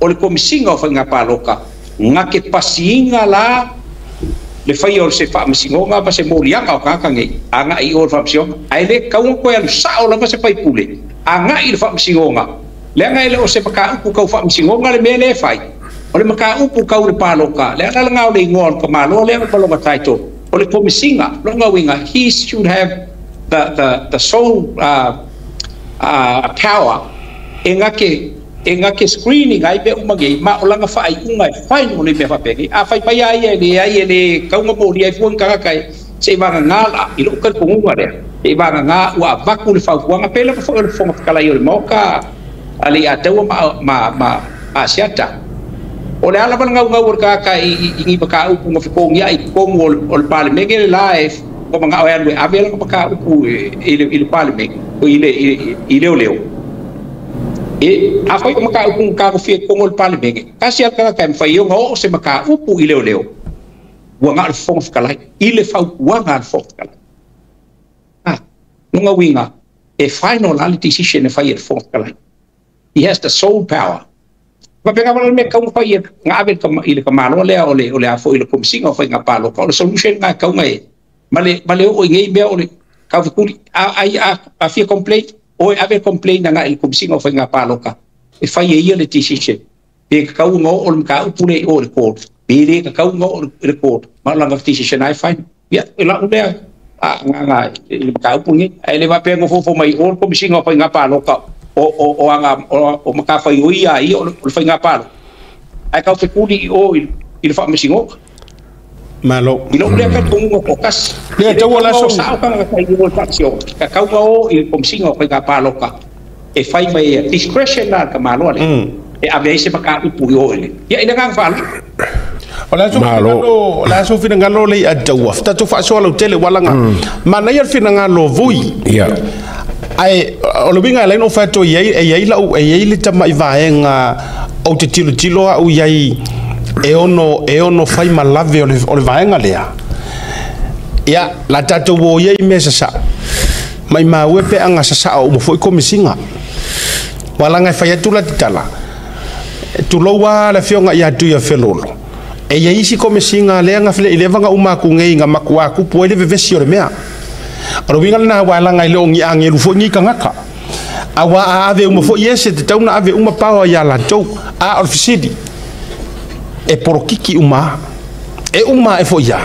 O le Komisiga o Faiga Paloka ga ke pasiga la le faia o se faamasinoga ma se moliaga o tagata nei agai i o le faamasinoga, ae lē tauga toe alu sao lava se faipule agai i le faamasinoga, leaga e le o se mataupu tau faamasinoga le mea lea e fai, o le mataupu tau le paloka. Le ala lena o le igoa o le tamaloa lea ma lona title o le Komisiga. Lona uiga, he should have the sole power e gake screening ai mea uma nei, ma o lana faaiuga e final le mea faapea. A fai mai ai e leai, e le kauga molia ai fua ni tagata e se i vagagā la i lou talitonuga lea, se i vagagā ua avatu le fautuaga pe lava foi o le Fofoga Fetalai o le Maoka a le ia taua ma Asiata. O le a lava le gaugau o le tagata i ni mataupu na fetogiai i totonu o le Palemene le la e ua manao e alu e ave lana mataupu i le Palemene i leoleo e afai o mataupu na tagofia i totonu o le Palemene, tasi a le tagata e mafai ona oo se mataupu i leoleo ua na o le Fofoga Fetalai i le fautuaga a le Fofoga Fetalai. Ah, lona uiga e final la le decision e fai e le Fofoga Fetalai. He has the sole power. Faapena wala le mea kauga fai e nga ave i le kamalo lea o le a foi le Komisiga o Faiga Paloka. O le solution nga kauga e ma le oo i nei mea o le kaufekuli a ai a fia complaint o e ave complaint nga i le Komisiga o Faiga Paloka e fai e ia le decision pe kakau nga o le mataupu le o le court pe le kakau nga o le court, ma o lana decision ai fai ia e lau lea a nga i le mataupu nei, ae le faapea gofofo mai o le Komisiga o Faiga Paloka o aga o matafaioi ia ia o le faiga paloka ae kaufekuli i o i le faamasinoga. Malo. I lou lea talitonuga toatasi. Ia, taua la so- Sao tagata i o le faamasinoga, kakauga o i le Komisiga o Faiga Paloka e fai mai e discretion la le tamaloa lea e ave ai se mataupu i o i le ia i le agaga faaaloalo. O le aso Malo. finagalo, o le aso finagalo le ia taua. Tatou faasoa lautele walaga. Manaia le finagalo vui. Ae o le uiga e lai no fato i ai e iai lau e iai le tama'i vaega ou te tilotilo a'u iai e ono fai ma lave o le vaega lea. Ia, la tatou o iai mea sasa'o. Mai maua pe anga sasa'o uma fo'i komisiga. Walaga e fai atu la tatala. Tulou a le afioga ia Tuia Felolo. E iai isi komisiga lea ga fele i leva ga uma aku nei ga makuā kupu ai le vevesi o le mea. O le uiga lena uaelaga i le o gi agelu fo'i gi tagata. Auā a ave uma fo'i ese te tauna ave uma paoa iā latou. A o le fesili. E polokiki uma. E uma e fo'i ia.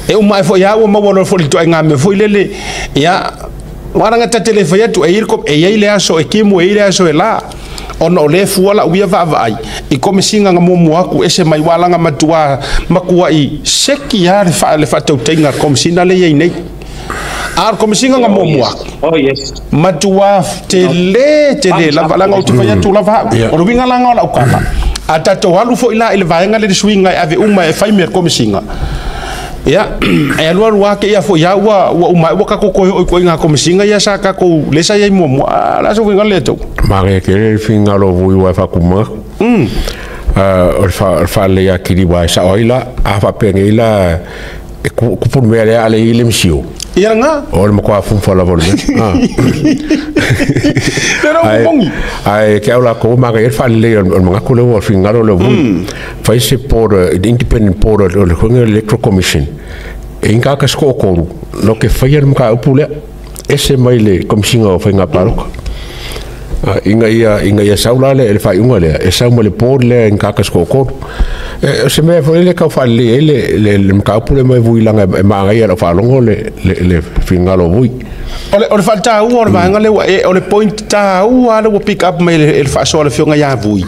E uma e fo'i ia ua maua loa fo'i le toaiga mea fo'i lele. Ia, walaga tate le fai atu e i e iai le aso e kimu e i le aso e la. Ona o le fua la uia vaavaai i komisiga ga muamua aku ese mai ualaga matuā makua'i seki a le faatautaiga a le komisina le iai nei. A o le komisiga ga muamua aku. Oh yes. Matuā tele tele lava laga ou te fai atu lava a'u. O le uiga laga o la'u kala. A tatou alu fo'i la i le vaega le le suiga e ave uma e fai mea le komisiga. Ia, e alu alu ake ia foi ia ua uma ua kako koe oi koe ngā komisiga ia sa kako le sa ia i muamua. A la so winga le tau. Mare ke le finagalo vui wa faakuma. O le faalelei atili ua e sao ai la a faapenei la e kupulu mea lea a le i le misio. Ia nga. O le makuā fufa lava o le mea. Le rau mongi. Ae ke au lakou magaia le faalelei o le magatu lea ua finagalo le vui. Fai se board, independent board o le foiga Electoral Commission. E inga ka toatolu no ke faia le mataupu lea ese mai le Komisiga o Faiga Paloka. Ina ia sau la le faaiuga lea e sau ma le board lea i ka toatolu. E o se mea foi le kau faalelei ai le mataupu lea mai vui laga e magaia lau faalogo le finagalo o vui. O le faataua o le vaega lea o le point taua le ua pick up mai le faasoa le afioga ia Vui.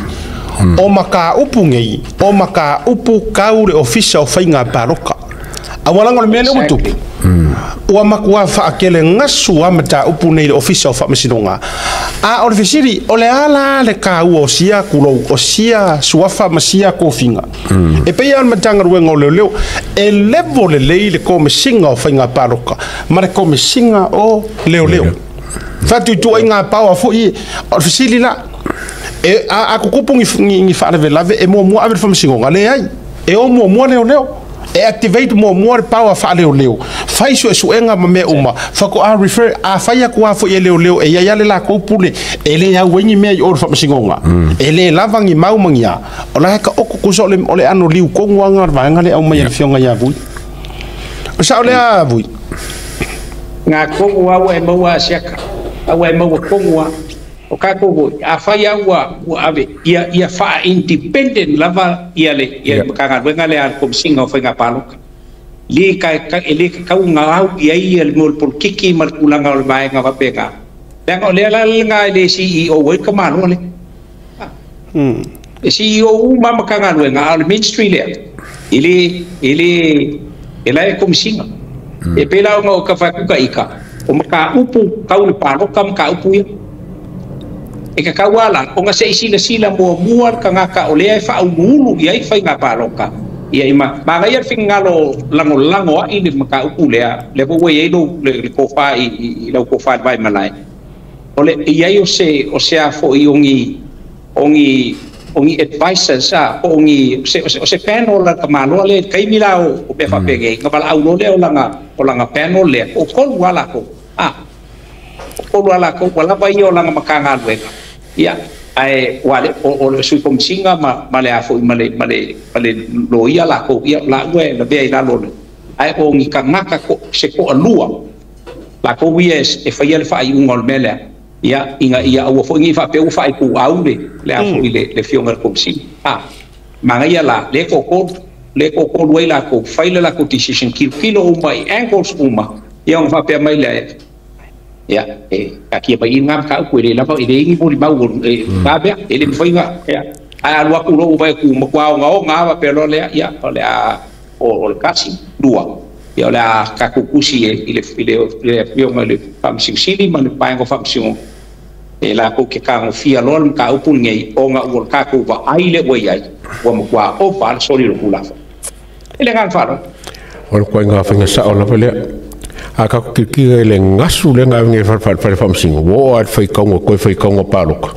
O mataupu nei, o mataupu kau le ofisa o faiga paloka. Aualaga o le mea lea ua tupu. Ua makuā faakele gasu a mataupu nei le ofisa o faamasinoga. A o le fesili, o le a la le kāua o sia kulou, o sia suafa ma sia kofiga. E pei a le matagaluega o leoleo, e levo lelei le komesiga o faiga paloka ma le komesiga o leoleo. Faatuituaiga paoa fo'i o le fesili la. E a kukupu ni faalavelave e muamua ave le faamasinoga leai. E o muamua leoleo. E activate muamua le power faaleoleo fai suesuega ma mea uma faatoa refer. A fai aku a foi e leoleo e iai ale lakou pule e lē au ai ni mea i o le faamasinoga e lē lava ni mau ma ni a o la e ka oko kusa o le ano liu kogu aga o le vaega le au mai e le fioga ia Vui o sao lea Vui. Ngā kongu au e maua asiaka au e maua kongu a o kākou foi a fai au ua ave ia faa independent lava ia le ia Matagaluega lea a le Komisiga o Faiga Palota le ka e le kakau ngā au ia ia le mo le polokiki ma le tulaga o le vaega faapena leaga o lea la lena e le CEO ai ka malo le e CEO uma Matagaluega a o le ministry lea e le e la e komisiga e pei la ona o ka faatuka ika o mataupu tau le paloka mataupu ia e kakau ala ona se i silasila muamua le tagata o lea e faauluulu i ai faiga paloka ia i ma magaia le finagalo lagolago ai le mataupu lea lea foi ua i ai lou le tofa i lau tofa i le vaimalae o le i ai o se a foi o ni advisors a po o ni o se panel la ka malo le kaimi la o mea faapenei na valaau loa lea o langa panel lea o tolu lava lakou a o tolu lava lakou ua lava ia o langa Matagaluega ia ae ua le o le sui komisiga ma le a foi ma le loia lakou ia laua e lavea i lalo le ae o ni tagata se toalua lakou ia e faia le faaiuga o le mea lea ia ina ia aua foi nei faapea ua faaipuau le a foi le fioga le komisiga a magaia la le toatolu le toatolu ai lakou fai le lakou decision kilokilo uma i angles uma ia ona faapea mai lea ia e akia mai i ngā mataupu e le lava e le ingi molimau e ngā mea e le mafai ia ae alu atu loa ua vai atu matua ogaoga a faapea loa lea ia o le a o le kasi lua ia o le a tatou tusi i le afioga i le Faamasino ma le Vaega o Faamasinoga e latou ke tagofia loa le mataupu lenei ona ua tatou vaai le ua i ai ua matua ova le soli o le Tulafono e le agaga faaaloalo. O le koaiga faiga sao lava lea a kako kilokilo i le gasu lea na ave fale faamasino ua oo a le faitauga toe faitauga paloka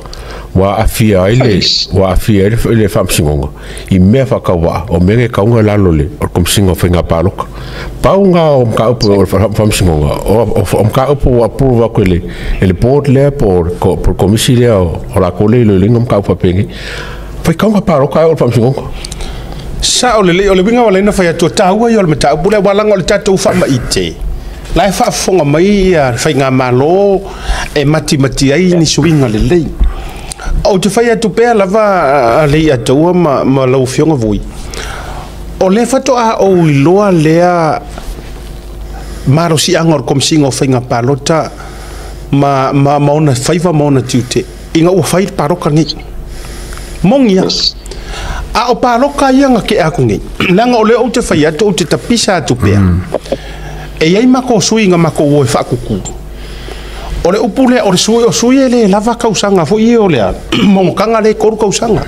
ua aafia ai le ua aafia ai le faamasinoga i mea faatauvaa o mea e kauga lalo le o le Komisiga o Faiga Paloka pau ga o mataupu o le faamasinoga o mataupu ua approve atu e le board lea po o le komisi lea o lakou le iloiloina mataupu faapenei faitauga paloka ai o le faamasinoga. Sao lelei o le uiga ua laina fai atu taua ia o le mataupu lea ua laga o le tatou faamaite la e faafofoga mai ia le faigamalo e matimati ai ni suiga lelei. Ou te fai atu pea lava a le Ataua ma lau afioga Vui o lea faatoa ou iloa lea malosiaga o le Komisiga o Faiga Palota ma ona faiva ma ona tiute ina ua fai le paloka nei mogia a o paloka ia na ke aku nei leaga o lea ou te fai atu ou te tapisa atu pea e iai makou sui na makou o e faakuku o le upu lea o le sui o sui e lē lava kausaga foi e o lea mogokaga le 3 kausaga.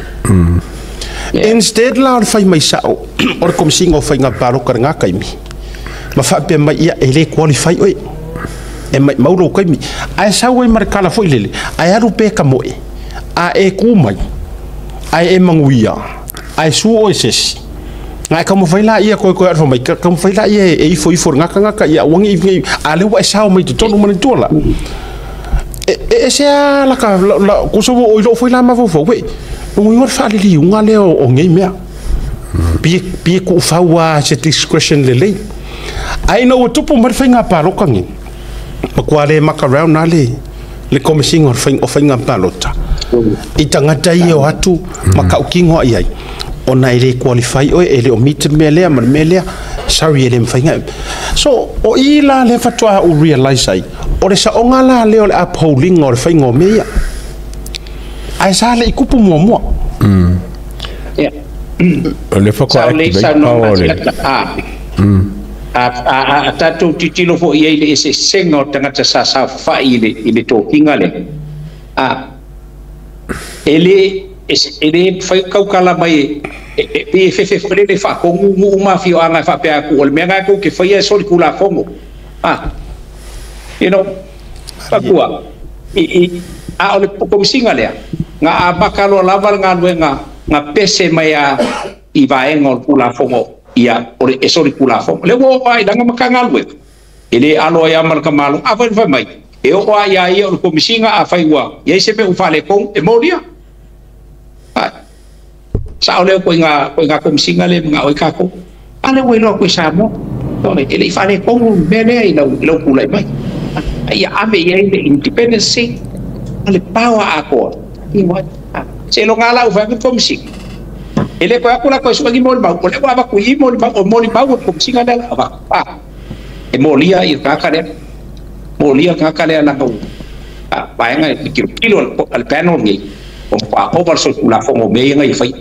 Instead la o le fai mai sao o le Komisiga o Faiga Paloka lena taimi ma faapea mai ia e lē qualify oe e mai mau lou taimi ae sau ai ma le kala foi lele ae alu pe ka moe a e ku mai ae e maguia ae su oe sesi ngai ka mawhai la ia koe koe arfa mai ka mawhai la ia e ifo ifo ngaka ngaka ia wangi i a le ua e sao mai te tonu mana tua la e se a la ka la kuso o ilo foi la ma fo we o ngor fa li unga le o ngai mea pie pie ku faua se discretion le le ai no ua tupu mai whainga paloka ngi ma kua le maka round na le komisiga o faiga palota i tagata ia o atu ma kaukigo ai ai ona e le qualify oe e le o meet le mea lea ma le mea lea, sorry, e le mafaiga. So o i la le faatoa u realize ai o le saoga la lea o le upholding o le faiga o mea ia ae sa le i kupu muamua. O le faatoa Sao le activate saunoaga power le a tatou tilotilo foi i ai le eseesega o tagata sa saofafai i le tofiga lea a e le e le fai kaukala mai e fefe foi le faatonugu uma afioaga e faapea atu o le mea na tou te faia e solitulafono a faapua i a o le komisiga lea na amata loa lava le galuega na pese mai a i vaega o le Tulafono. Ia o le eso le kula fo le wo ai langa makanga lue e le alo ai ama ka malo a fai fai mai e o ai ai o le komisinga a fai ua ia se pe u fale kong e molia a sa o le ko inga komisinga le nga oi ka ko ale ua iloa koe Samoa e le i faaletonu le mea lea i lau tulai mai ia ave i ai le independence ma le power atoa se loga lau fai atu komisiga e le koe atu la koe suʻe molimau o lea ua avatu i molimau o molimau o le komisiga lea la avatu e molia i le tagata lea molia le tagata lea laga vaega e tilotilo a le panel lenei o matua ova le solitulafono o mea ia na ia faia.